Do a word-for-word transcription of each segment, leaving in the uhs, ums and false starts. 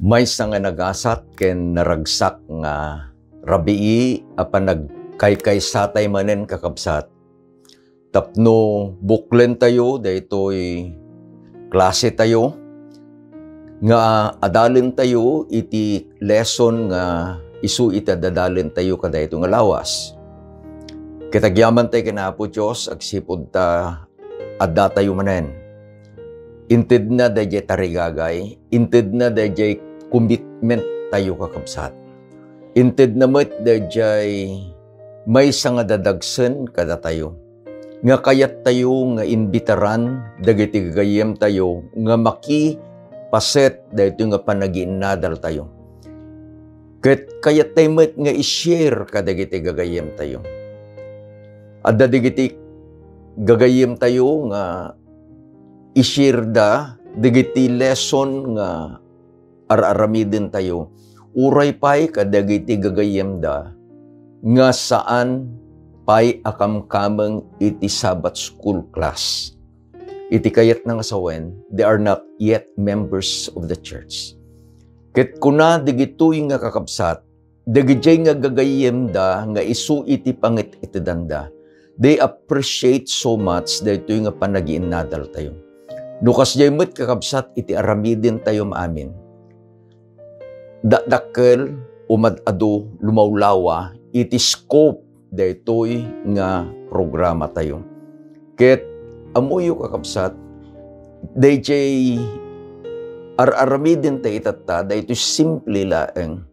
Maysa nga nagasat ken naragsak nga rabii a panagkaykaysatay manen, kakabsat, tapno buklentayo daytoy klasetayo nga adalentayo iti lesson nga isu iti adadalentayo kadaytoy nga lawas. Ket agyamantay ken Apo Dios agsipud ta addatayo manen. Intedna daydiay tarigagay, intedna daydiay commitment tayo, kakabsat. Intedna met daydiay maysa nga dadagsen kadatayo, nga kayattayo nga imbitaran dagiti gagayyemtayo nga makipaset daytoy nga panagiinnadaltayo. Ket kayattayo met nga i-share kadagiti gagayyemtayo. Adda dagiti gagayyemtayo nga i-share da dagiti lesson nga ar-aramidentayo, uray pay kadagiti gagayyemda nga saan pay a kamkameng iti Sabbath school class. Iti kayatna nga sawen, they are not yet members of the church. Ket kuna dagitoy nga kakabsat, dagidiay nga gagayyemda nga isu iti pangit-itedanda, they appreciate so much daytoy nga panagiinnadaltayo. No kasdiay met, kakabsat, iti aramidentayo amin, dakdakkel, umad-adu, lumawlawa iti scope daytoy nga programatayo. Ket ammoyo, kakabsat, daydiay ar-aramidentayo itatta, daytoy simple laeng.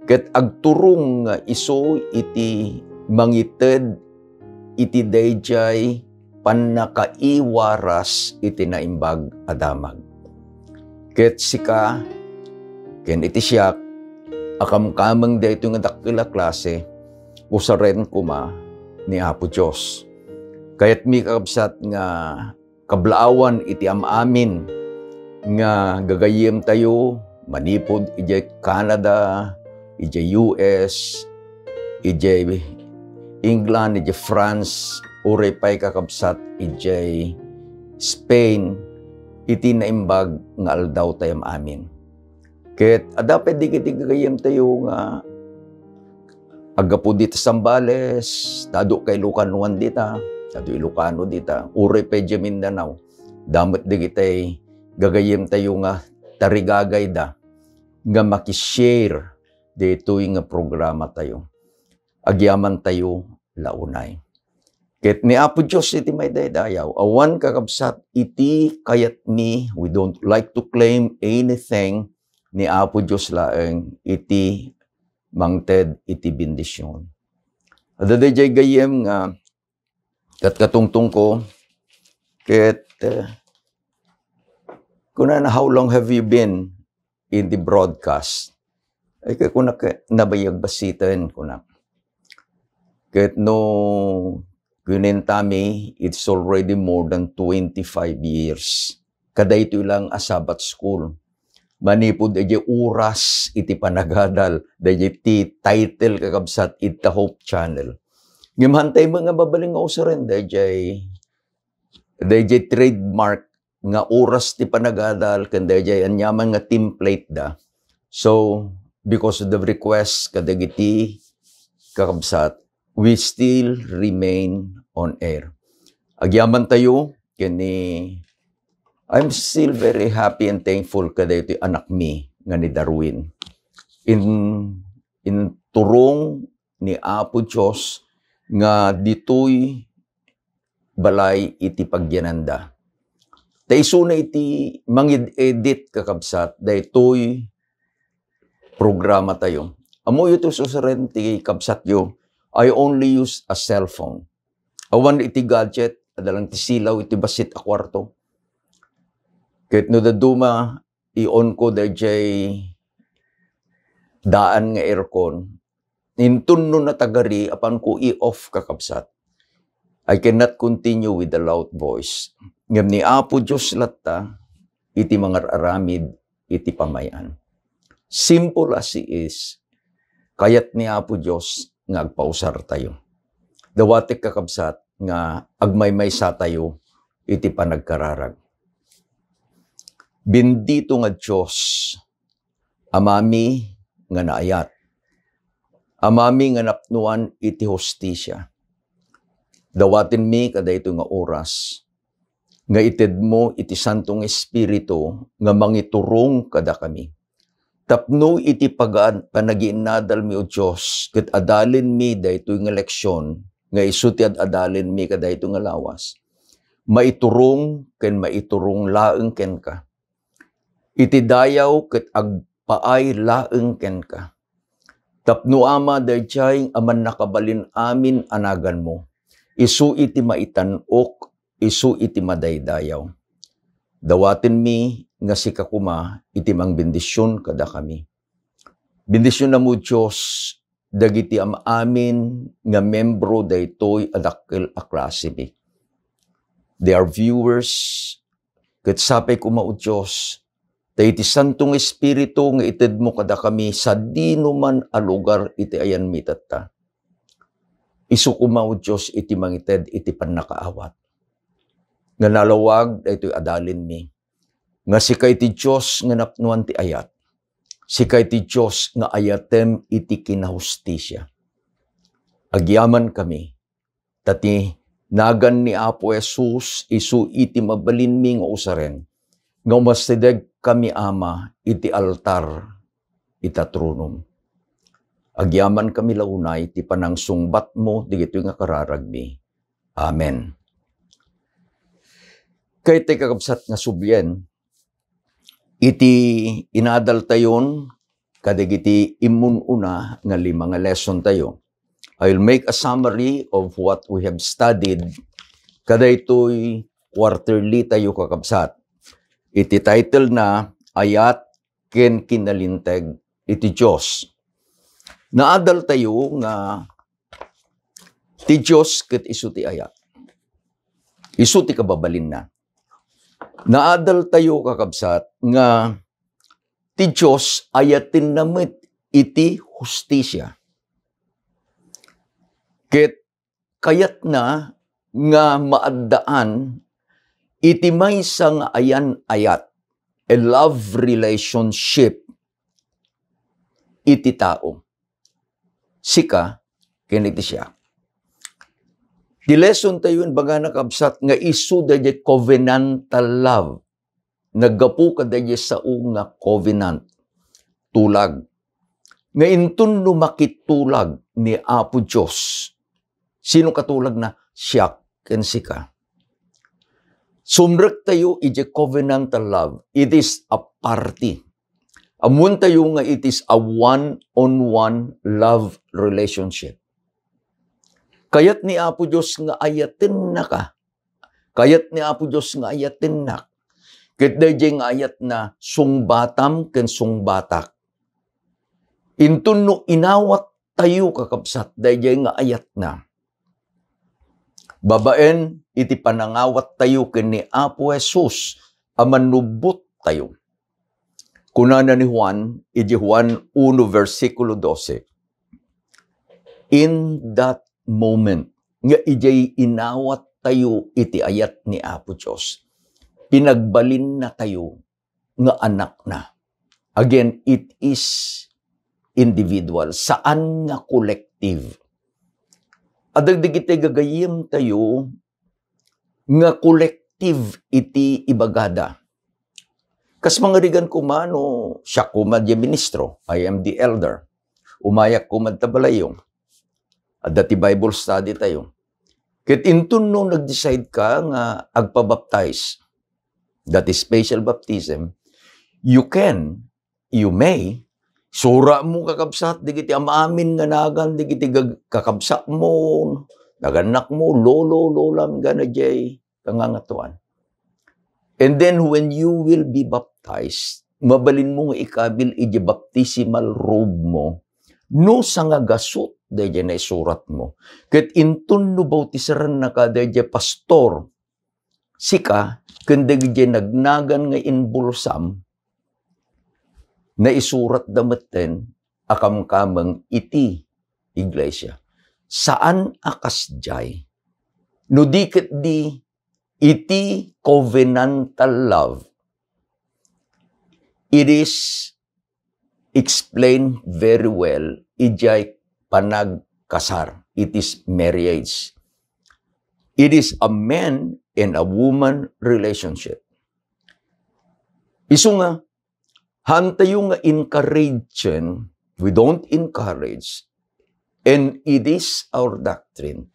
Ket agturong nga isu iti mangited iti daydiay pannakaiwaras iti naimbag a damag. Ket sika ken iti siak a kamkameng daytoy nga dakkel a klase, usaren koma ni Apo Dios. Kayatmi, kakabsat, nga kablaawan iti am-amin nga gagayyemtayo manipud idiay Canada, idiay U S, idiay England, idiay France, uray pay, kakabsat, idiay Spain, iti naimbag nga aldawtayo am-amin. Ket adda pay dagiti gagayyemtayo nga aggapu dita Zambales, ta adu ka Ilocanoan dita, adu Ilocano dita, uray pay idiay Mindanao. Adda met dagiti gagayyemtayo nga tarigagayda nga makishare daytoy nga programatayo. Agyamantayo la unay. Ket ni Apo Dios iti maidaydayaw, awan, kakabsat, iti kayatmi, we don't like to claim anything, ni Apo Dios laeng iti mangted iti bendision. Adda daydiay gayyem nga katkatungtongko, ket, eh, kunana, "How long have you been in the broadcast?" Ay, ket kunak, "Nabayag bassiten," kunak. Ket no kunentami, it's already more than twenty-five years. Kadaytoy lang a Sabbath school. Manipud idiay oras iti panagadal, daydiay ti title, kakabsat, ita Hope Channel. Ngem hantay met nga mabalin nga usaren daydiay, daydiay trademark nga oras ti panagadal ken daydiay aniaman nga template da. So, because of the request kadagiti kakabsat, we still remain on air. Agyamantayo ken ni, I'm still very happy and thankful kadaytoy anakmi nga ni Darwin. In, inturong ni Apo Dios nga ditoy balay iti pagyananda. Ta isuna iti mangid-edit, kakabsat, daytoy programatayo. Ammoyo ti usaren ti kabsatyo, I only use a cell phone. Awan iti gadget, adda lang ti silaw iti bassit a kuarto. Ket no dadduma, i-on ko daydiay daan nga aircon, inton no natagari, apanko i-off, kakabsat. I cannot continue with a loud voice. Ngem ni Apo Dios latta iti mangar-aramid iti pamay-an. Simple as he is, kayat ni Apo Dios nga agpausartayo. Dawatek, kakabsat, nga agmaymaysatayo iti panagkararag. Bendito nga Dios, Amami nga naayat. Amami nga napnoan iti hustisia. Dawatenmi kadaytoy nga oras nga itedmo iti Santo nga Espiritu nga mangiturong kadakami. Tapno iti pagaan-, panagiinnadalmi, O Dios, ket adalinmi daytoy nga leksion nga isu ti ad-adalinmi kadaytoy nga lawas, maiturong ken maiturong laeng kenka. Iti dayaw ket agpaay laeng kenka. Tapno, Ama, daydiay a mannakabalin amin a naganmo, isu iti maitan-ok, isu iti madaydayaw. Dawatenmi nga sika koma iti mangbendision kadakami. Bendisionam, O Dios, dagiti am-amin nga membro daytoy a dakkel a klasemi. They are viewers, ket sapay koma, O Dios, ta iti Santo nga Espiritu nga itedmo kadakami sadinoman a lugar iti ayanmi tatta. Isu koma, O Dios, iti mangited iti pannakaawat. Nga nalawag daytoy adalinmi, nga sika iti Dios nga napnoan ti ayat. Sika iti Dios nga ayatem iti kinahustisia. Agyamankami, ta ti nagan ni Apo Jesus isu iti mabalinmi nga usaren, nga umasidegkami, Ama, iti altar ita tronom. Agyamankami la unay ti panangsungbatmo dagitoy nga kararagmi. Amen. Kayatay, kakabsat, nga sublien iti inadaltayon kadagiti immun-una nga lima nga lesson tayo. I will make a summary of what we have studied kadaytoy quarterly tayo, kakabsat. Iti title na, Ayat ken Kinalinteg iti Dios. Naadal tayo nga ti Dios ket isu ti ayat. Isu ti kababalinna. Naadal tayo, kakabsat, nga ti Dios ayatenna met iti hustisia. Ket kayatna nga maaddaan iti maysa nga ayan-ayat, a love relationship iti tao. Sika ken iti siak. Ti lesson tayo, imbagana, kabsat, nga isu daydiay covenantal love. Naggapu kadaydiay sao nga covenant, tulag. Nga inton no makitulag ni Apo Dios, sino katulagna? Siak ken sika. Sumrek tayo idiay covenantal love. It is a party. Ammoen tayo nga it is a one-on-one love relationship. Kayat ni Apo Dios nga ayatennaka. Kayat ni Apo Dios nga ayatennak. Ket daydiay nga ayatna, sungbatam ken sungbatak. Inton no inawat tayo, kakabsat, daydiay nga ayatna, babaen iti panangawat tayo ken ni Apo Jesus a mannubbot tayo. Kunana ni Juan, iti Juan uno, bersikulo dose, "In that moment," nga idiay inawat tayo iti ayat ni Apo Dios, pinagbalinna tayo nga anakna. Again, it is individual, saan nga collective. Adda dagiti gagayyem tayo nga collective iti ibagada. Kas mangarigan koma no siak koma diay ministro, I am the elder. Umayak koma ta balayyo. Adda ti Bible study tayo. Ket inton no nag-decide ka nga agpabaptize, that is special baptism, you can, you may, sura mo, kakabsat, dagiti am-amin nga nagan dagiti gag-, kakabsat mo, nagannak mo, lolo, lolam, gana jay kangangatuan. And then when you will be baptized, mabalin mo nga ikabil iti baptismal robe mo no sangagasut daydiay naisurat mo. Ket inton no bautisarannaka daydiay pastor, sika ken dagiti nagnagan nga inbulsam, naisuratda metten a kamkameng iti iglesia. Saan a kasdiay. No di ketdi iti covenantal love, it is explain very well idiay panagkasar. It is marriage. It is a man and a woman relationship. Isu nga, hantayo nga encourage, we don't encourage, and it is our doctrine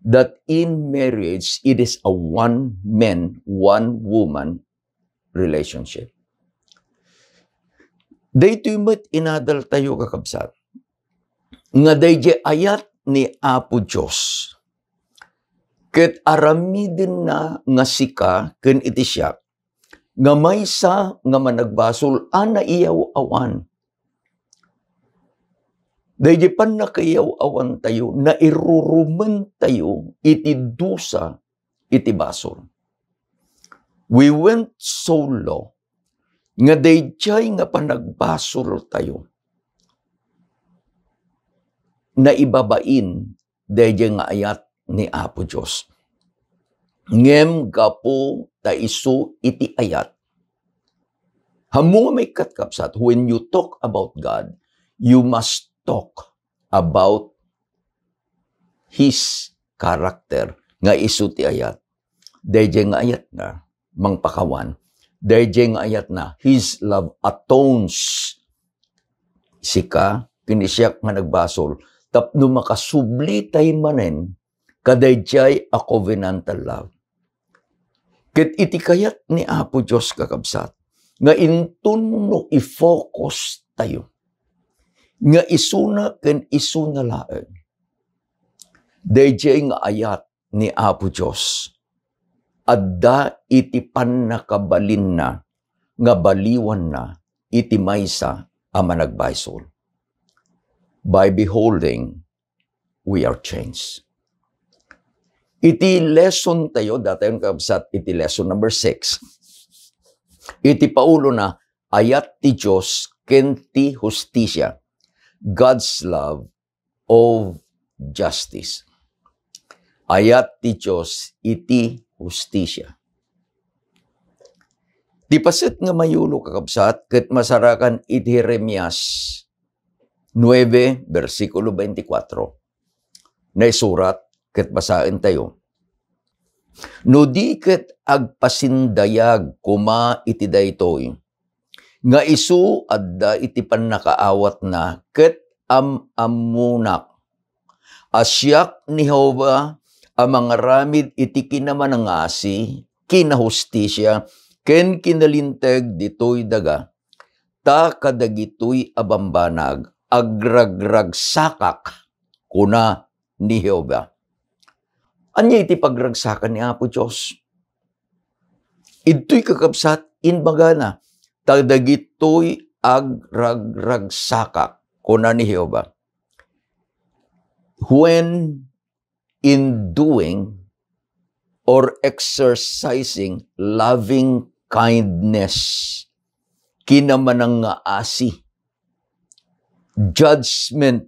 that in marriage, it is a one man, one woman relationship. Daytoy met inadal tayo, kakabsat, nga dayjay ayat ni Apo Dios, ket aramidenna nga sika ken iti siak, nga maysa nga managbasol a naiyaw-awan. Dayjay pannakaiyaw-awan tayo, nairurumen tayo iti dusa iti basol. We went so low nga dayjay nga panagbasol tayo, naibabain dayjay nga ayat ni Apo Dios. Ngem gapu ta isu iti ayat, ammo nga maikkat, kabsat, when you talk about God, you must talk about His character, nga isu ti ayat. Dayjay nga ayatna, mangpakawan. Dayjay nga ayatna, His love atones sika ken siak nga nagbasol tapno makasubli tay manen kadayjay a covenantal love. Ket iti kayat ni Apo Dios, kakabsat, nga inton no i-focus tayo nga isuna ken isuna laeng, dayjay nga ayat ni Apo Dios adda iti pannakabalinna nga baliwanna iti maysa a managbasol. By beholding, we are changed. Iti lesson tayo, datayon, kabsat, iti lesson number six. Iti paulona, ayat ti Dios ken ti hustisia. God's love of justice. Ayat ti Dios iti hustisia. Ti paset nga mayulo, kakabsat, ket masarakan iti Jeremias nuebe, bersikulo veinticuatro. Naisurat ket basaentayo. No di ket agpasindayag koma iti daytoy, nga isu adda iti pannakaawatna ket am-ammonak a siak ni Jehovah a mangaramid iti kinamanangasi, kinahustisia, ken kinalinteg ditoy daga, ta kadagitoy a bambanag agragragsakak, kuna ni Jehovah. Ania iti pagragsakan ni Apo Dios? Idtoy, kakabsat, imbagana, ta dagitoy agragragsakak, kuna ni Jehovah. When in doing or exercising loving kindness, kinamanangngaasi, judgment,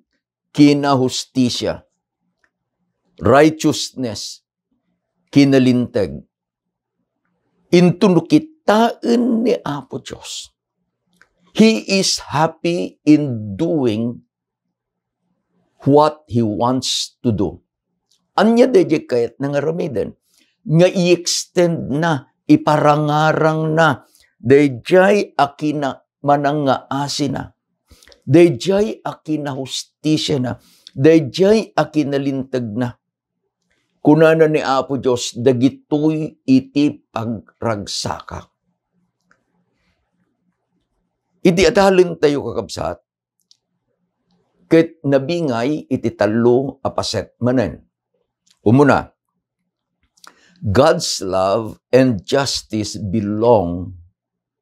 kinahustisia, righteousness, kinalinteg. Inton no kitaen ni Apo Dios, He is happy in doing what He wants to do. Ania dayjay kayatna nga aramiden? Nga i-extend na, iparangarang na, dayjay a kinamanangngaasina, dayjay a kinahustisiana, dayjay a kinalintegna. Kunana ni Apo Dios, dagitoy iti pagragsakak. Iti adalentayo, kakabsat, ket nabingay iti tallo a paset manen. Umuna, God's love and justice belong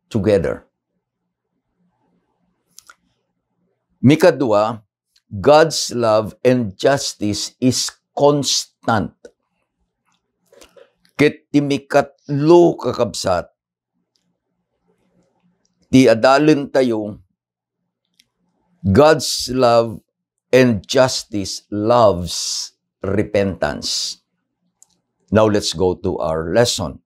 together. Mikadua, God's love and justice is constant. Ket ti mikatlo, kakabsat, ti adalentayo, God's love and justice loves repentance. Now let's go to our lesson.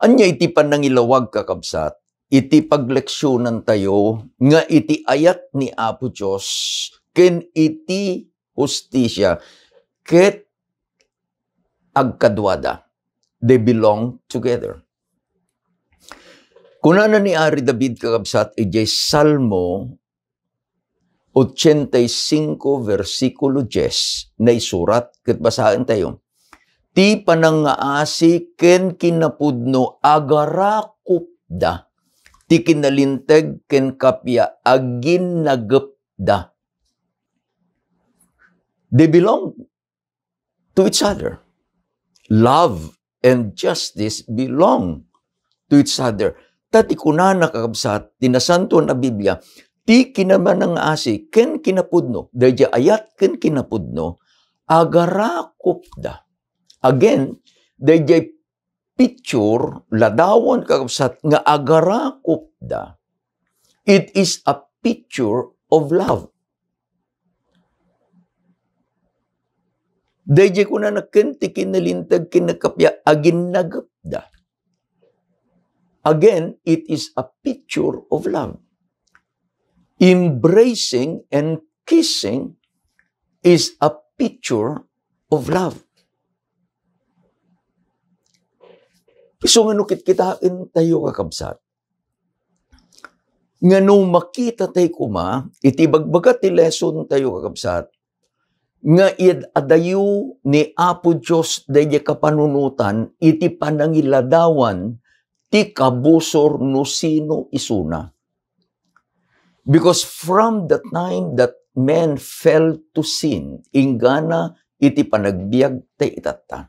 Ania iti pannangilawag, kakabsat, iti pagleksionantayo nga iti ayat ni Apo Dios ken iti hustisia ket agkaduada. They belong together. Kunana ni Ari David, kakabsat, idiay Salmo ochenta y cinco, versikulo diez, naisurat ket basaentayo, "Ti panangngaasi ken kinapudno agarakupda, ti kinalinteg ken kappia aginnagepda." They belong to each other. Love and justice belong to each other. Ta ti kunana, kakabsat, ti Nasantoan a Biblia, ti kinamanangaasi ken kinapudno, daydiay ayat ken kinapudno, agarakupda. Again, daydiay picture, ladawan, kakabsat, nga agarakupda, it is a picture of love. Daydiay kunana, ken ti kinalinteg ken kappia aginnagepda. Again, it is a picture of love. Embracing and kissing is a picture of love. Isu nga no kitkitaentayo, kakabsat, nga no makitatayo koma iti bagbaga ti lesson tayo, kakabsat, nga iyad-adayo ni Apo Dios daydiay kapanunotan iti panangiladawan ti kabusor no sino isuna. Because from the time that man fell to sin, inggana iti panagbiag ti itatta,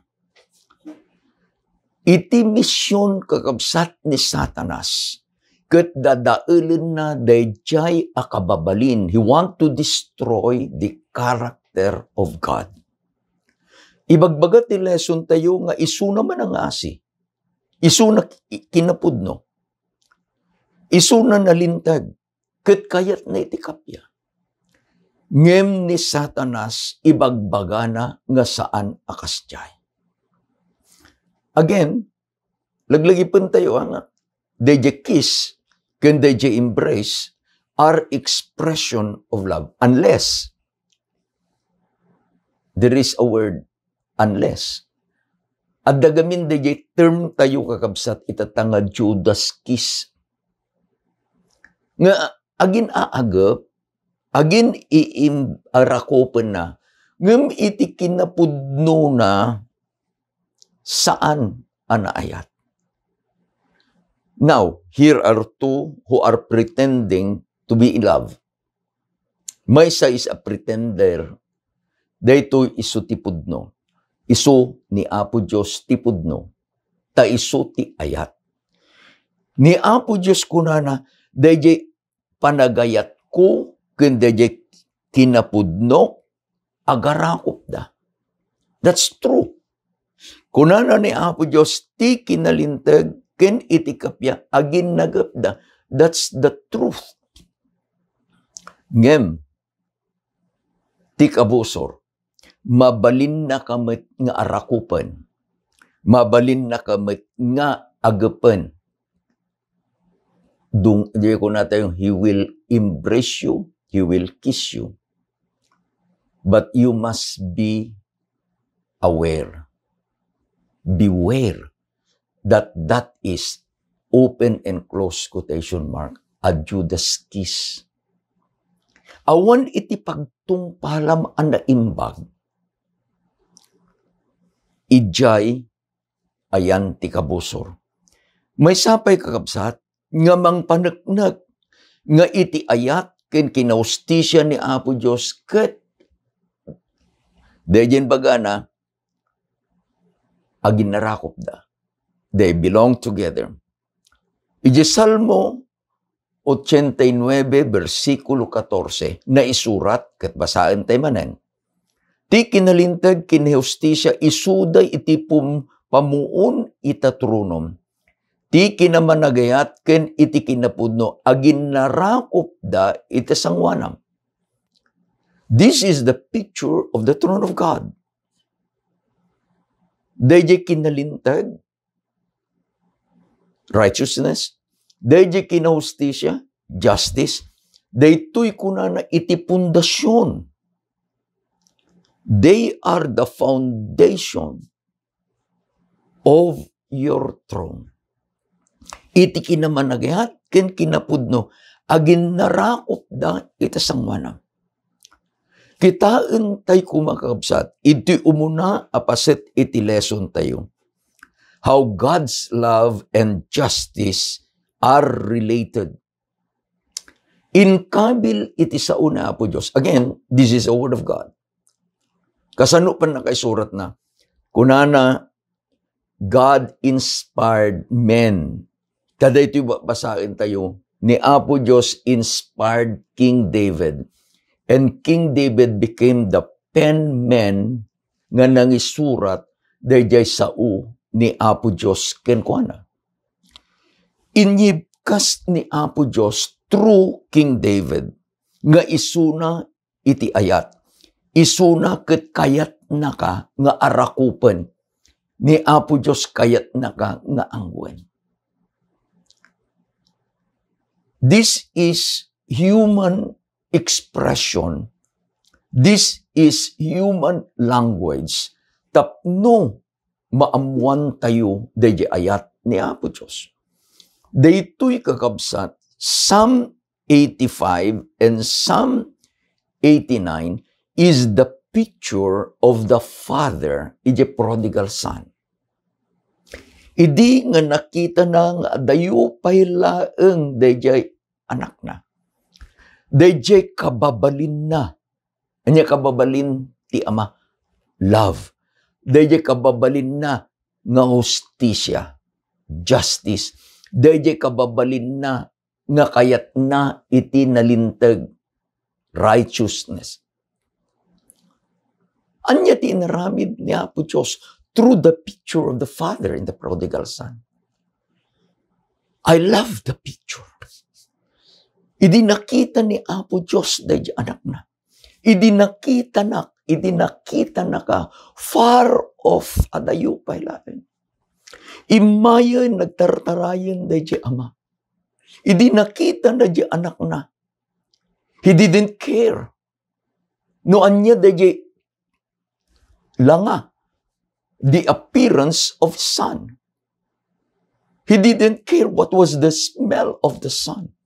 iti mision, kakabsat, ni Satanas, ket dadaelenna daydiay a kababalin. He want to destroy the character of God. Ibagbaga ti lesson tayo nga isuna manangasi, isuna ki-, kinapudno, isuna nalinteg, ket kayatna iti kappia. Ngem ni Satanas, ibagbagana nga saan a kasdiay. Again, laglagipentayo a nga, daydiay kiss ken daydiay embrace are expression of love, unless there is a word unless. Adda gamin daydiay term tayo, kakabsat, itatta nga Judas kiss. Nga agin-aagep, agin-iim-, arakupenna, ngem iti kinapudnona, saan a naayat. Now, here are two who are pretending to be in love. Maysa is a pretender. Daytoy isu ti pudno. Isu ni Apo Dios ti pudno. Ta isu ti ayat. Ni Apo Dios kunana, daydiay panagayatko ken daydiay kinapudnok, agarakupda. That's true. Kunana ni Apo Dios, ti kinalinteg ken iti kappia, aginnagepda. That's the truth. Ngem, ti kabusor, mabalinnaka met nga arakupen. Mabalinnaka met nga agepen. Dung-, di ko na tayo, he will embrace you, he will kiss you. But you must be aware. Beware that that is, open and close quotation mark, a Judas kiss. Awan iti pagtungpalam a naimbag, idiay ayan ti kabusor. Maysa pay, kakabsat, nga mangpaneknek nga iti ayat ken kinahustisia ni Apo Dios ket daydiay bagana, aginnarakupda. They belong together. Iti Salmo ochenta y nueve, bersikulo katorse, naisurat ket basaen tay manen, "Ti kinalinteg ken hustisia isuda iti pum-, pamuon ita tronom. Ti kinamanagayat ken iti kinapudno aginnarakupda iti sangoanam." This is the picture of the throne of God. Daydiay kinalinteg, righteousness, Dayjay kinahustisia, justice, daytoy kunana iti pundasion. They are the foundation of your throne. Iti kinamanagayat ken kinapudno, aginnarakupda iti sangoanam. Kitaentayo koma, kakabsat, iti umuna a paset iti lesson tayo, how God's love and justice are related. Inkabil iti sao ni Apo Dios. Again, this is a word of God. Kasano pannakaisuratna? Kunana, God inspired men. Kadaytoy ba-, basaentayo, ni Apo Dios inspired King David. And King David became the penman nga nangisurat dayjay sao ni Apo Dios kenkuana. Inyibkas ni Apo Dios through King David nga isuna iti ayat. Isuna ket kayatnaka nga arakupen. Ni Apo Dios kayatnaka nga angguen. This is human expression. This is human language. Tapno maammoantayo dayjay ayat ni Apo Dios. Daytoy, kakabsat, Psalm eighty-five and Psalm eighty-nine is the picture of the father iti prodigal son. Idi nga nakitana nga adayo pay laeng dayjay anakna, dayjay kababalinna. Ania kababalin ti ama? Love. Dayjay kababalinna nga hustisia, justice. Dayjay kababalinna nga kayatna iti nalinteg, righteousness. Ania ti inaramid ni Apo Dios through the picture of the father in the prodigal son? I love the picture. Idi nakita ni Apo Dios dayjay anakna, idi nakitanak, idi nakitanaka, far off, adayo pay laeng. Immayen, nagtartarayen dayjay ama. Idi nakitana dayjay anakna, he didn't care no ania dayjay langa, the appearance of son. He didn't care what was the smell of the son.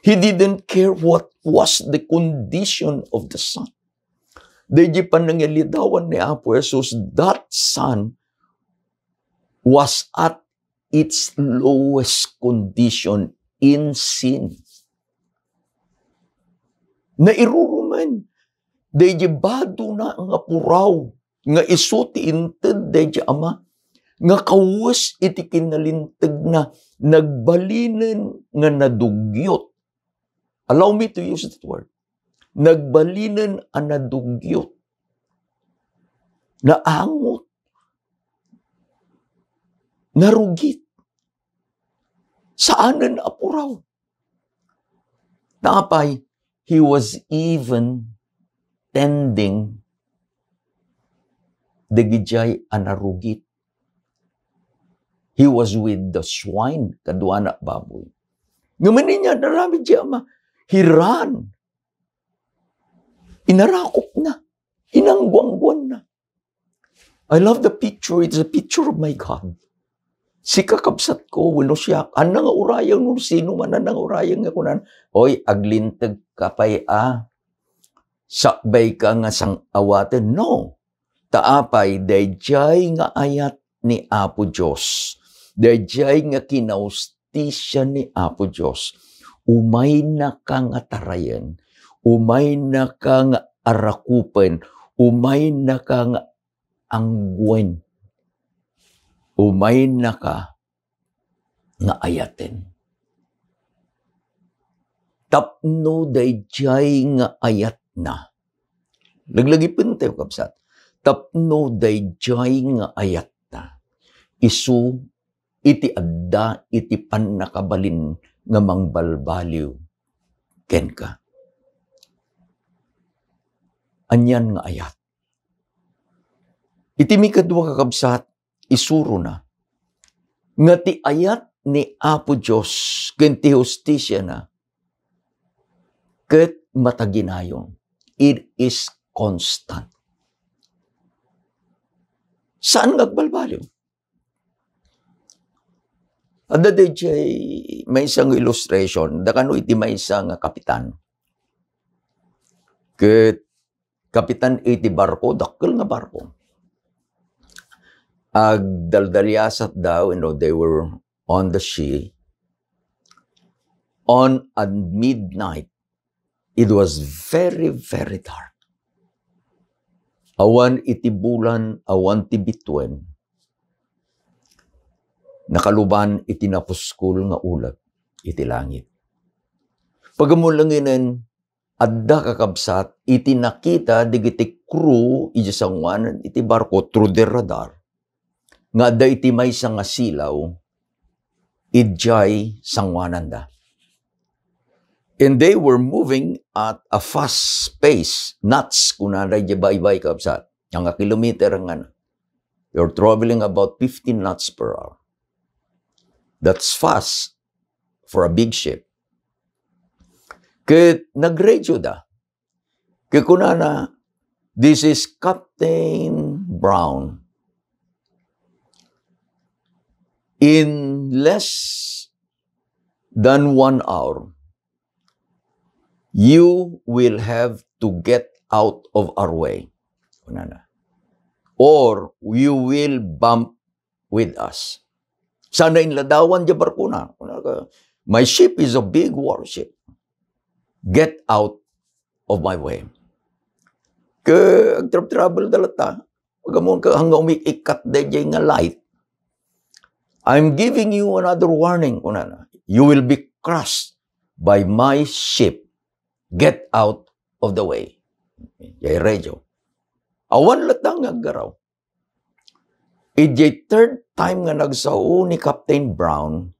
He didn't care what was the condition of the son. Dayjay panangalidawan ni Apo Jesus, that son was at its lowest condition in sin. Nairurumen, dayjay badona nga puraw nga isu ti inted dayjay ama, nga kawes iti kinalintegna, nagbalinen nga nadugyot. Allow me to use that word. Nagbalinen a nadugyot. Naangot. Narugit. Saanen a puraw. Apay, he was even tending dagijay a narugit. He was with the swine, kaduana baboy. Ngem ania inaramid dayjay ama? He ran. Inarakupna. Inangguangguanna. I love the picture. It's a picture of my God. Sika, kabsatko, wenno siak, ania nga urayeng, no sino man, ania nga urayeng nga kunan, "Oy, aglinteg ka pay a. Sakbay ka nga sang-awaten." No. Ta apay, dayjay nga ayat ni Apo Dios. Dayjay nga kinaustisia ni Apo Dios. Umaynaka nga tarayen. Umaynaka nga arakupen. Umaynaka nga angguen. Umaynaka nga ayaten. Tapno dayjay nga ayatna. Laglagipentayo, kabsat. Tapno dayjay nga ayatna. Isu iti adda iti pannakabalin nga mangbalbaliw kenka. Anian nga ayat? Iti mikadua, kakabsat, isurona nga ti ayat ni Apo Dios ken ti hustisiana ket mataginayon. It is constant. Saan nga agbalbaliw? Adda dayjay maysa nga illustration, da kano iti maysa nga kapitan. Ket kapitan iti barko, dakkel nga barko. Agdaldaliasat daw, you know, they were on the sea. On a midnight, it was very, very dark. Awan iti bulan, awan ti bituen. Nakaluban iti napuskol nga ulep iti langit. Pagammon langinen, adda kakabsat iti nakita dagiti crew iti sangoanan iti barko through their radar nga adda iti maysa nga silaw idiay sangoananda. And they were moving at a fast pace, knots, kunana idiay baybay, kabsat. Nga kilometer nga na. You're traveling about fifteen knots per hour. That's fast for a big ship. Ket nagradioda. Ket kunana, "This is Captain Brown. In less than one hour, you will have to get out of our way." Kunana. "Or you will bump with us." Sana inladawan diay barkona. Kunana, "My ship is a big warship. Get out of my way." Ket agtrab-trouble da latta. Pagammon ket, hanggang umik-ikkat dayjay nga light. "I'm giving you another warning," kunana. "You will be crushed by my ship. Get out of the way." Idiay radio. Awan latta nga aggaraw. Idiay third time nga nagsao ni Captain Brown,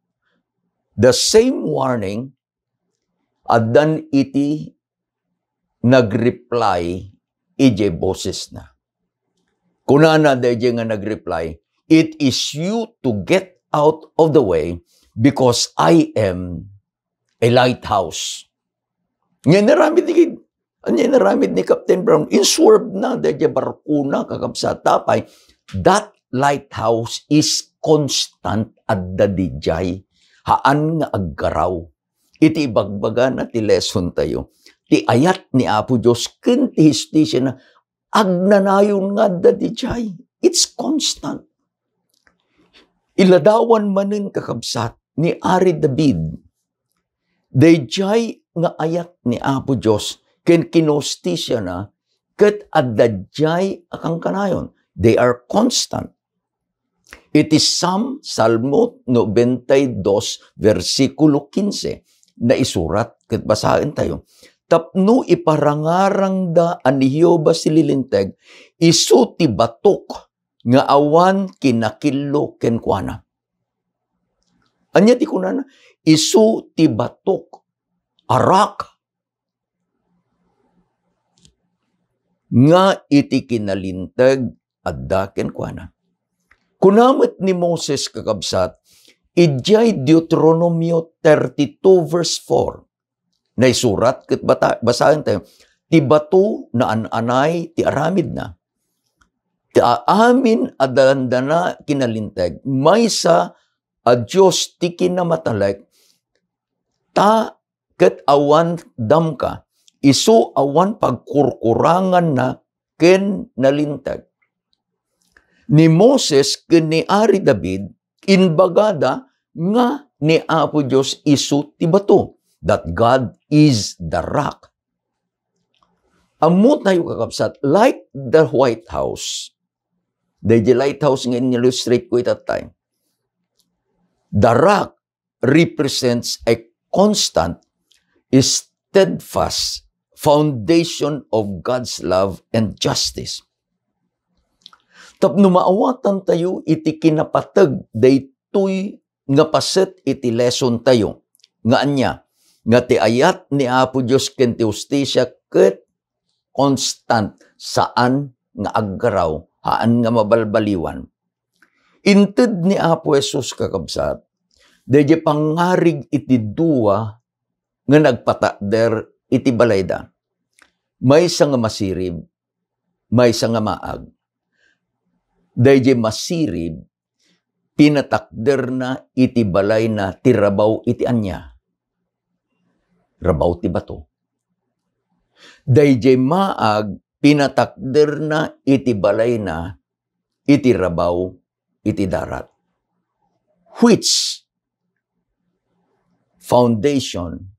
the same warning, addan iti nagreply idiay bosesna. Kunana dayjay nga nagreply, "It is you to get out of the way because I am a lighthouse." Ania inaramid ni, ania inaramid ni Captain Brown? Inswervena dayjay barkona, kakabsat, ta pay, that lighthouse is constant, adda dayjay. Haan nga aggaraw. Iti ibagbagana ti lesson tayo, ti ayat ni Apo Dios ken ti hustisiana, agnanayon nga adda dayjay. It's constant. Iladawan manen, kakabsat, ni Ari David dayjay nga ayat ni Apo Dios ken kinustisiana, ket adda dayjay a kankanayon. They are constant. Iti Psalm, Salmo noventa y dos, bersikulo quince, naisurat ket basaentayo, "Tapno iparangarangda a ni Jehovah ti linteg, isu ti batok nga awan kinakillo kenkuana." Ania ti kunana? "Isu ti batok, a rock, nga iti kinalinteg adda kenkuana." Kuna met ni Moses, kakabsat, idiay Deuteronomio thirty-two verse four, naisurat ket bata-, basaentayo, "Ti bato naan-anay ti aramidna. Ti aamin a dandana kinalinteg, maysa a Dios ti kinamatalek, ta ket awan damka, isu awan pagkurkuranganna ken nalinteg." Ni Moses ken ni Ari David, imbagada nga ni Apo Dios isu ti bato, that God is the rock. Ammotayo, kakabsat, like the White House, dayjay lighthouse nga in-illustrate ko ita time, the rock represents a constant, steadfast foundation of God's love and justice. Tapno maawatantayo iti kinapateg daytoy nga paset iti lesson tayo, nga ania, nga ti ayat ni Apo Dios ken ti hustisia ket constant, saan nga aggaraw, haan nga mabalbaliwan. Inted ni Apo Jesus, kakabsat, dayjay pangngarig iti dua nga nagpatakder iti balayda. Maysa nga masirib, maysa nga maag. Dayjay masirib, pinatakderna iti balayna ti rabaw iti ania? Rabaw ti bato. Dayjay maag, pinatakderna iti balayna iti rabaw iti darat. Which foundation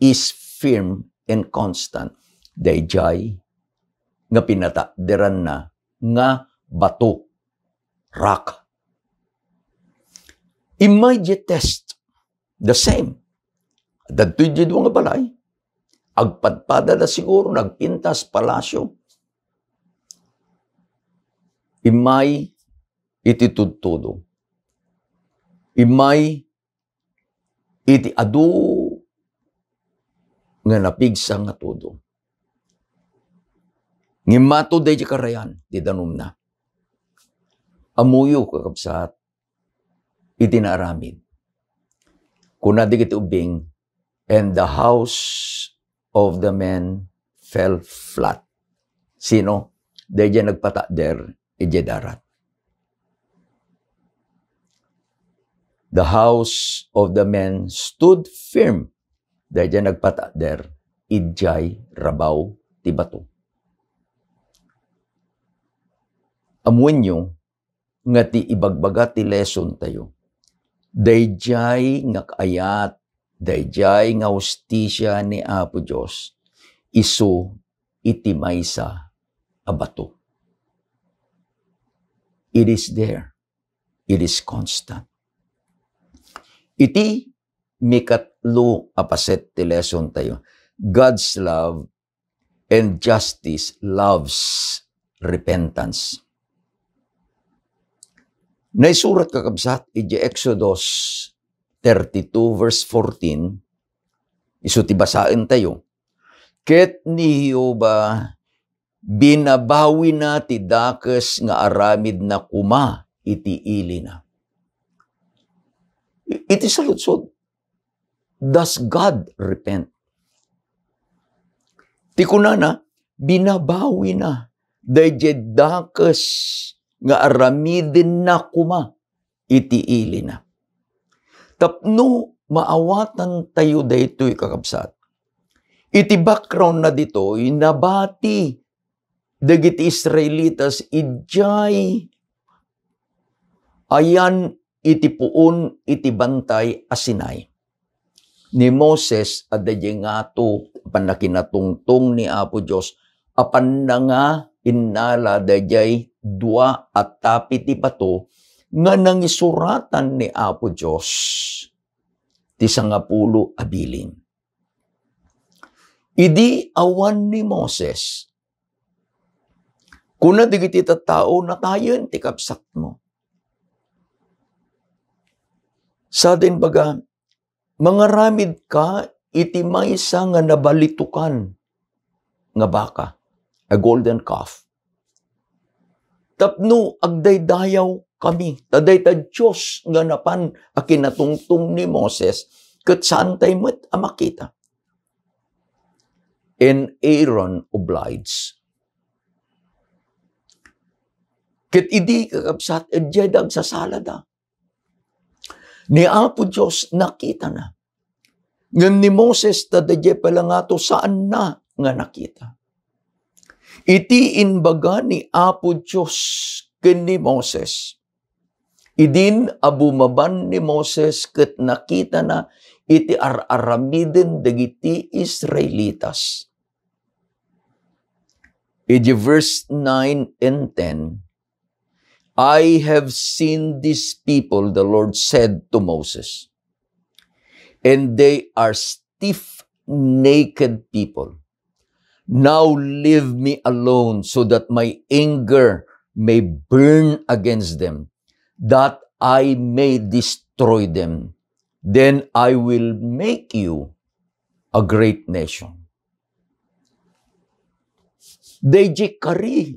is firm and constant? Dayjay nga pinatakderanna nga bato, rock. Immay diay test, the same. Adda daytoy dua nga balay, agpadpadada siguro, nagpintas, palasyo. Immay iti tudtudo. Immay iti adu nga napigsa nga tudo. Ngem mato dayjay karayan ti danumna. Ammoyo, kakabsat, iti naaramid. Kuna dagiti ubbing, "And the house of the man fell flat." Sino? Dayjay nagpatakder idiay darat. "The house of the man stood firm." Dayjay nagpatakder idiay rabaw ti bato. Ammoenyo nga ti ibagbaga ti lesson tayo, dayjay nga kaayat, dayjay nga hustisia ni Apo Dios, isu iti maysa a bato. It is there. It is constant. Iti mikatlo a paset ti lesson tayo, God's love and justice loves repentance. Naisurat, kakabsat, iti Exodus thirty-two verse fourteen, isu ti basaen tayo, "Ket ni Jehovah binabawina ti dakes nga aramidna koma iti ilina." I-, iti saludsod, does God repent? Ti kunana, binabawina dayjay dakes nga aramidenna koma iti ilina. Tapno maawatan tayo daytoy, kakabsat, iti background na ditoy, nabati dagiti Israelitas idiay ayan iti puon iti bantay a Sinai. Ni Moses, adda diay ngato a pannakinatungtong ni Apo Dios, apanna nga innala dayjay dua a tapi ti bato nga nangisuratan ni Apo Dios ti sangapulo a bilin. Idi awan ni Moses, kuna dagiti tattao, "Natayen ti kabsatmo." Sada imbaga, "Mangaramidka iti maysa nga nabalitukan nga baka, a golden calf, tapno agdaydayaw kami, ta dayta Dios nga napan a kinatungtong ni Moses, ket saantay met a makita." And Aaron obliged. Ket idi, kakabsat, idiay da agsasalada, ni Apo Dios nakitana. Ngem ni Moses, ta dayjay pay la ngato, saanna nga nakita. Iti imbaga ni Apo Dios ken ni Moses, idin a bumaban ni Moses ket nakitana iti ar-aramiden dagiti Israelitas. Iti verse nine and ten, "I have seen these people," the Lord said to Moses, "and they are stiff-necked people. Now leave me alone so that my anger may burn against them, that I may destroy them. Then I will make you a great nation." Dayjay kari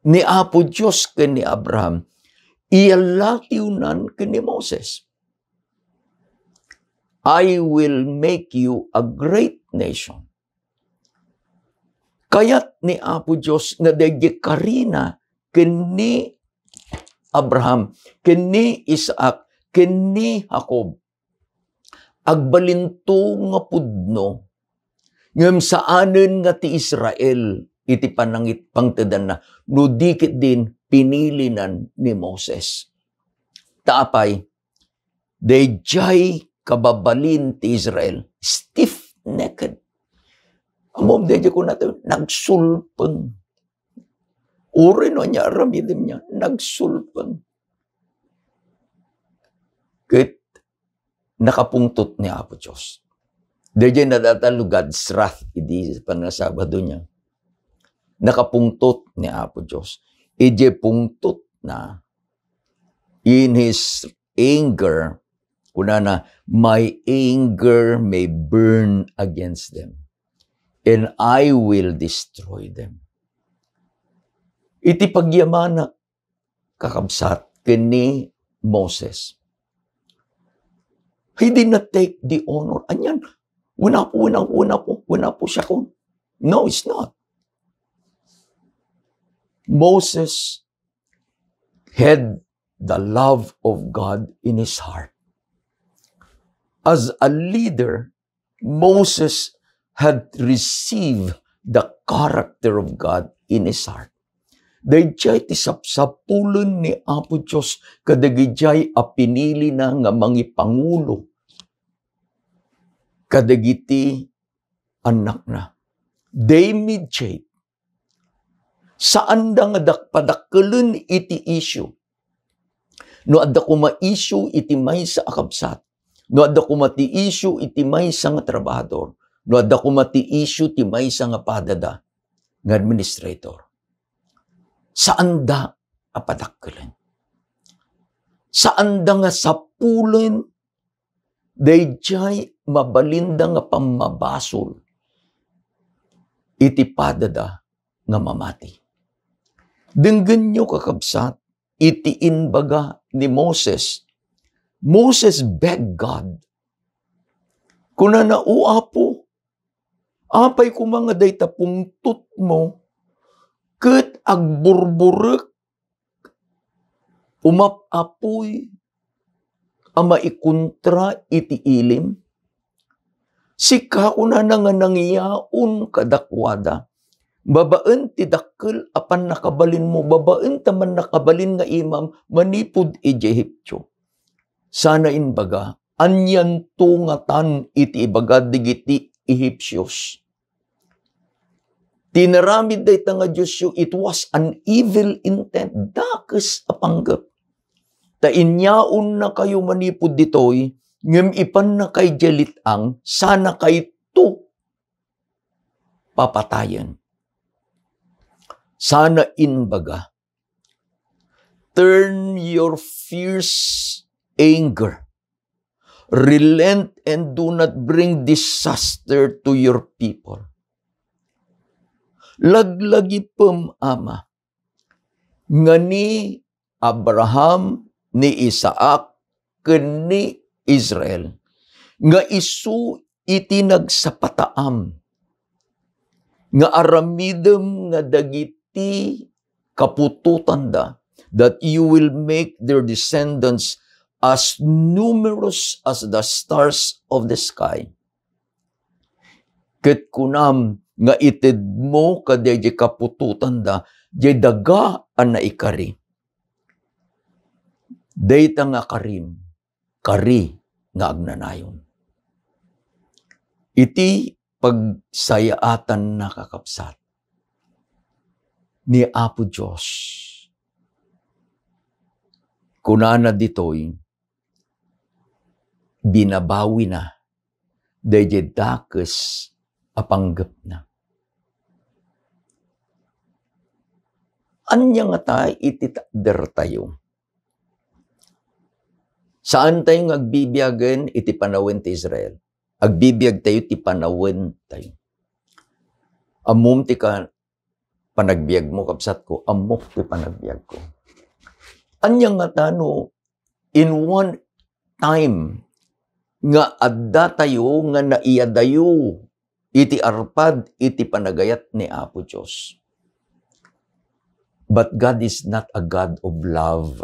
ni Apo Dios ken ni Abraham, iyallatiwnan ken ni Moses. "I will make you a great nation." Kayat ni Apo Dios nga daydi karina ken ni Abraham, ken ni Isaac, ken ni Jacob. Agbalinto nga pudno, ngem saanen nga ti Israel iti panangit-, pangtedanna, no di ketdin pinilinan ni Moses. Ta apay, daydiay kababalin ti Israel, stiff-necked. Ammom, daydiay kunata, nagsulpeng. Uray no ania aramidem niya, nagsulpeng. Ket nakapungtot ni Apo Dios. Daydiay nadadael God's wrath idi panasabado niya. Nakapungtot ni Apo Dios. Idiay pungtotna, in his anger, kunana, "My anger may burn against them, and I will destroy them." Iti pagyamanak, kakabsat, ken ni Moses, he did not take the honor. Anian, "Wen Apo, wen Apo, wen Apo, wen Apo siakon." No, it's not. Moses had the love of God in his heart. As a leader, Moses had received the character of God in his heart. Daydiay ti sapsapulen ni Apo Dios kadagidiay a pinilina nga mangipangulo kadagiti annakna. They mediate. Saanda nga dak-, padakkelen iti issue. No adda koma issue iti maysa a kabsat, no adda koma ti issue iti maysa nga trabahador, no adda koma ti issue ti maysa nga padada nga administrator, saanda a padakkelen. Saanda nga sapulen daydiay mabalinda nga pammabasol iti padada nga mamati. Denggenyo, kakabsat, iti imbaga ni Moses. Moses begged God. Kunana, "O Apo, apay koma nga dayta pungtotmo ket agburburek, umap-apuy a maikontra iti ilim? Sika," kunana, "nga nangiyaon kadakuada babaen ti dakkel a pannakabalinmo, babaen ta mannakabalin nga imam manipud idiay Egipto." Sana imbaga, "Anianto ngatan iti ibaga dagiti Ehipsios? Ti inaramid dayta nga diosyo, it was an evil intent, dakes a panggep. Ta inyaonnakayo manipud ditoy, ngem ipannakay idiay let-ang, sanakayto papatayen." Sana imbaga, "Turn your fierce anger. Relent and do not bring disaster to your people." Laglagipem, Ama, nga ni Abraham, ni Isaac, ken ni Israel, nga isu iti nagsapataam nga aramidem nga dagiti kaputotanda, that you will make their descendants as numerous as the stars of the sky. Ket kunam nga itedmo kadi diay kaputotanda diay daga a naikari. Dayta nga karim, kari nga agnanayon. Iti pagsayaatanna, kakabsat, ni Apo Dios, kunana ditoy, binabawina daydiay dakes a panggepna. Ania ngata iti takdertayo? Saantayo nga agbibiagen iti panawen ti Israel. Agbibiagtayo ti panawentayo. Ammom ti ka-, panagbiagmo, kabsatko, ammok ti panagbiagko. Ania ngata no in one time, nga addatayo nga naiyadayo iti arpad iti panagayat ni Apo Dios. But God is not a God of love,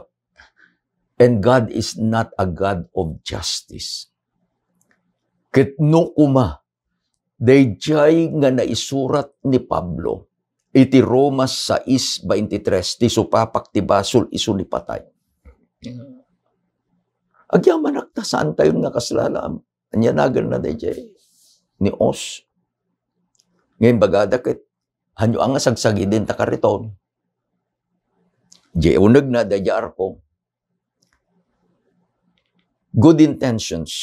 and God is not a God of justice. Ket no koma, daydiay nga naisurat ni Pablo iti Roma sais veintitrés, ti supapak ti basol isu ni patay. Agyamanak ta saan tayo nga kaslalaam. Ania naganna daydiay ni Os? Ngayon, bagada ket, hanyo nga sagsagiden ta kariton. Di uneg na daydiay arko. Good intentions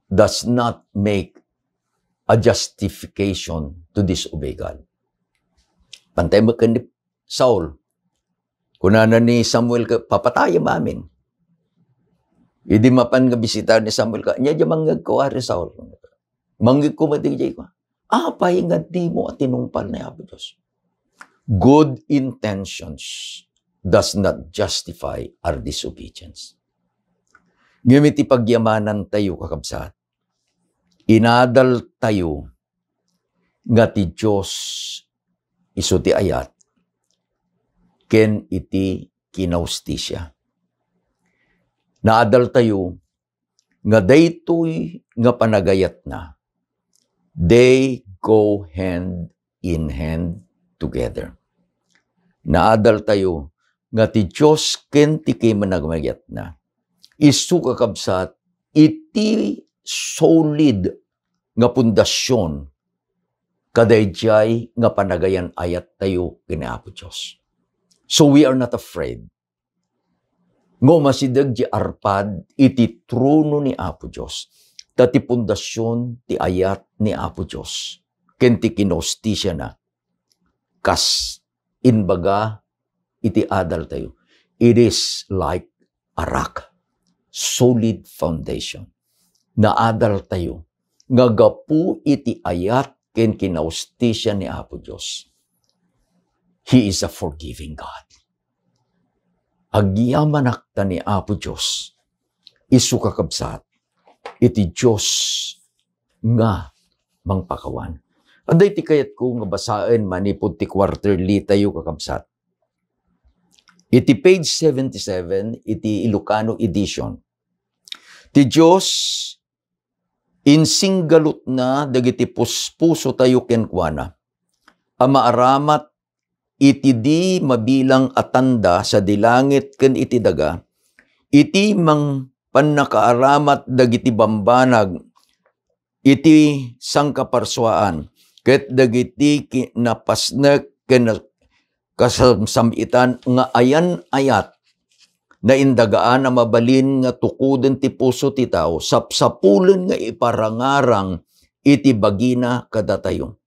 does not make a justification to disobey God. Pantay mo ken ni Saul. Kunana ni Samuel ka, "Papatayam amin." Idi mapan nga bisita ni Samuel ka, "Ania di mangngegko, Ari Saul?" Mangngegko met idiay ko. Apay nga dimo a tinungpal ni Apo Dios? Good intentions does not justify our disobedience. Ngem iti pagyamanan tayo, kakabsat, inadal tayo nga ti Dios isu ti ayat ken iti kinahustisia. Naadal tayo nga daytoy nga panagayatna, they go hand in hand together. Naadal tayo nga ti Dios ken ti kimanagayatna, isu, kakabsat, iti solid nga pundasyon kadaydiay nga panagayan-ayat tayo ken ni Apo Dios. So we are not afraid nga umasideg ti arpad iti trono ni Apo Dios, ta ti pundasyon ti ayat ni Apo Dios ken ti kinahustisiana, kas imbaga iti adal tayo. It is like a rock, solid foundation. Naadal tayo nga gapu iti ayat ken kinahustisia ni Apo Dios. He is a forgiving God. Agyamanak ta ni Apo Dios, isu, kakabsat, iti Dios nga mangpakawan. Adda iti kayatko nga basaen manipud ti quarterly tayo, kakabsat. Iti page seventy-seven, iti Ilocano edition, ti Dios insinggalutna dagiti puspuso tayo kenkuana, a maaramat iti di mabilang a tanda sadi langit ken iti daga, iti mang-, pannakaaramat dagiti bambanag iti sangkaparsuaan, ket dagiti ki-, napasnek ken kasamsam-itan nga ayan-ayat, naindagaan a mabalin nga tukoden ti puso ti tao, sapsapulen nga iparangarang iti bagina kadatayo.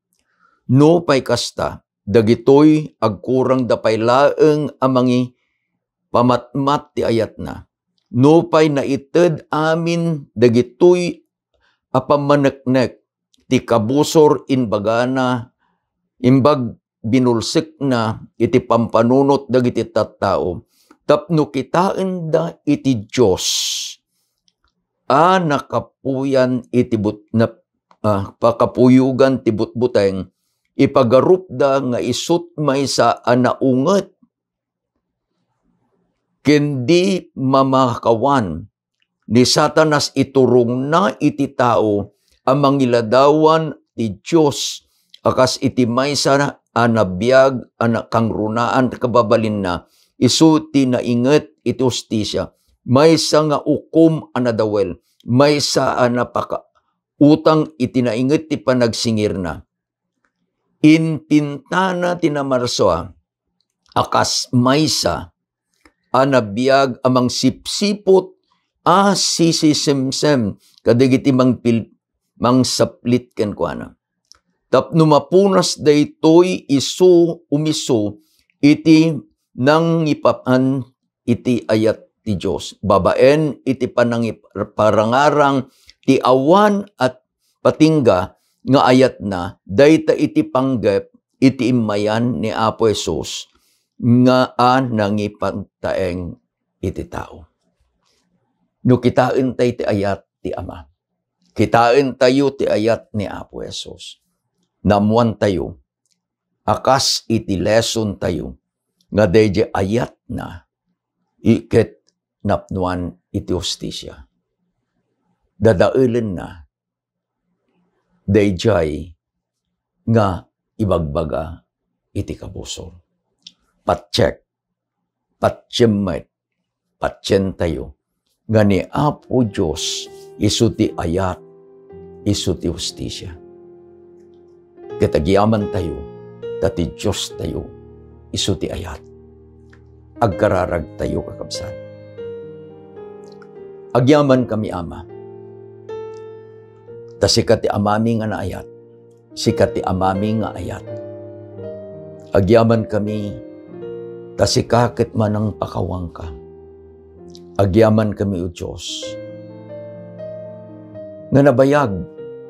Nupay kasta, dagitoy agkurangda pay laeng a mangipamatmat ti ayatna. Nupay naited amin dagitoy a pammaneknek ti kabusor imbagana, imbag binulsekna iti pampanunot dagiti tattao tapno kitaenda iti Dios a nakapuyan iti but-, nap-, ah, pakapuyogan ti butbuteng, ipagarupda nga isut' maysa a naunget ken di mamakawan ni Satanas. Iturongna iti tao a mangiladawan ti Dios a kas iti maysa a nabiag a nakangrunaan kababalinna, isu ti nainget iti hustisia, maysa nga ukom a nadawel, maysa a napakautang iti nainget ti panagsingirna. Intintana ti namarsua a kas maysa a nabiag a mangsipsiput a sisisemsem kadagiti mangpil-, mangsaplit kenkuana. Tapno mapunas daytoy, isu umisu iti nangipapan iti ayat ti Dios. Babaen iti panangip-, parangarang ti awan a patingga nga ayatna, dayta iti panggep iti immayan ni Apo Jesus nga a nangipantaeng iti tao. No kitaen tay ti ayat ti Ama. Kitaentayo ti ayat ni Apo Jesus. Naammoantayo a kas iti lesson tayo nga daydiay ayatna, iket napnoan iti hustisia. Dadaelenna daydiay nga ibagbaga iti kabusor. Patchek, patiem met, patientayo nga ni Apo Dios isu ti ayat, isu ti hustisia. Ket agyamantayo, ta ti Diostayo isu ti ayat. Agkararagtayo, kakabsat. Agyamankami, Ama, ta sika ti Amami nga naayat, sika ti Amami nga ayat. Agyamankami, ta sika ket manangpakawangka. Agyamankami, O Dios, nga nabayag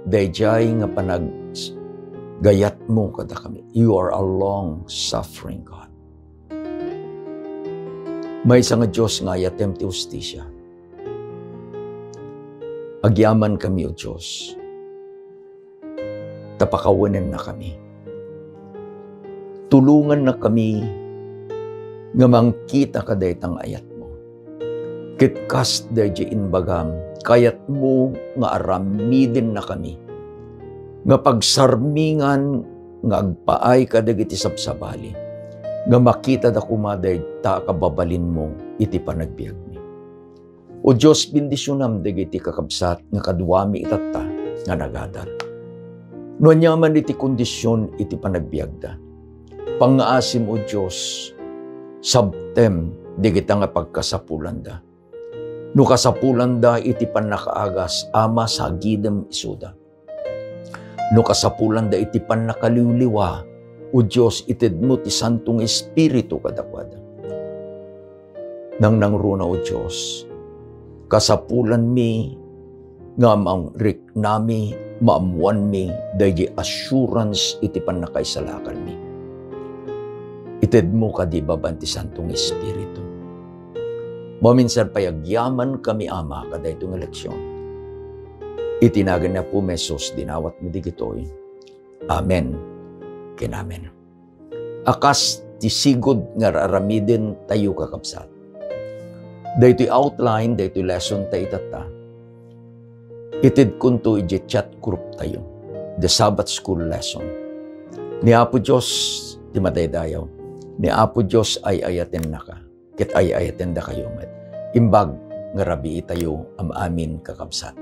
daydiay nga panaggayatmo kadakami. You are a long-suffering God. Maysa nga Dios nga ayatem ti hustisia. Agyamankami, O Dios, ta pakawenennakami. Tulongannakami nga mangkita kadayta nga ayatmo. Ket kas daydiay imbagam, kayatmo nga aramidennakami nga pagsarmingan nga agpaay kadagiti sabsabali, nga makitada koma dayta a kababalinmo iti panagbiagmi. O Dios, bendisionam dagiti kakabsat nga kaduami itatta nga nagadal. No aniaman iti kondision iti panagbiagda, pangngaasim, O Dios, sabtem dagita nga pagkasapulanda. No kasapulanda iti pannakaagas, Ama, sagidem isuda. No kasapulanda iti pannakaliwliwa, O Dios, itedmo ti Santo nga Espiritu kadakuada. Nangnangruna, O Dios, kasapulanmi nga mangriknami, maammoanmi daydi assurance iti pannakaisalakanmi. Itedmo kadi babaen ti Santo nga Espiritu. Maminsan pay agyamankami, Ama, kadaytoy nga leksion. Iti nagan ni Apo Jesus, dinawatmi dagitoy. Amen ken amen. A kas ti sigud nga aramidentayo, kakabsat, daytoy outline, daytoy lesson ta itatta, itedkonto idiay chat group tayo, the Sabbath School lesson. Ni Apo Dios ti madaydayaw. Ni Apo Dios ay-ayatennaka, ket ay-ayatendakayo met. Imbag nga rabiitayo amin, kakabsat.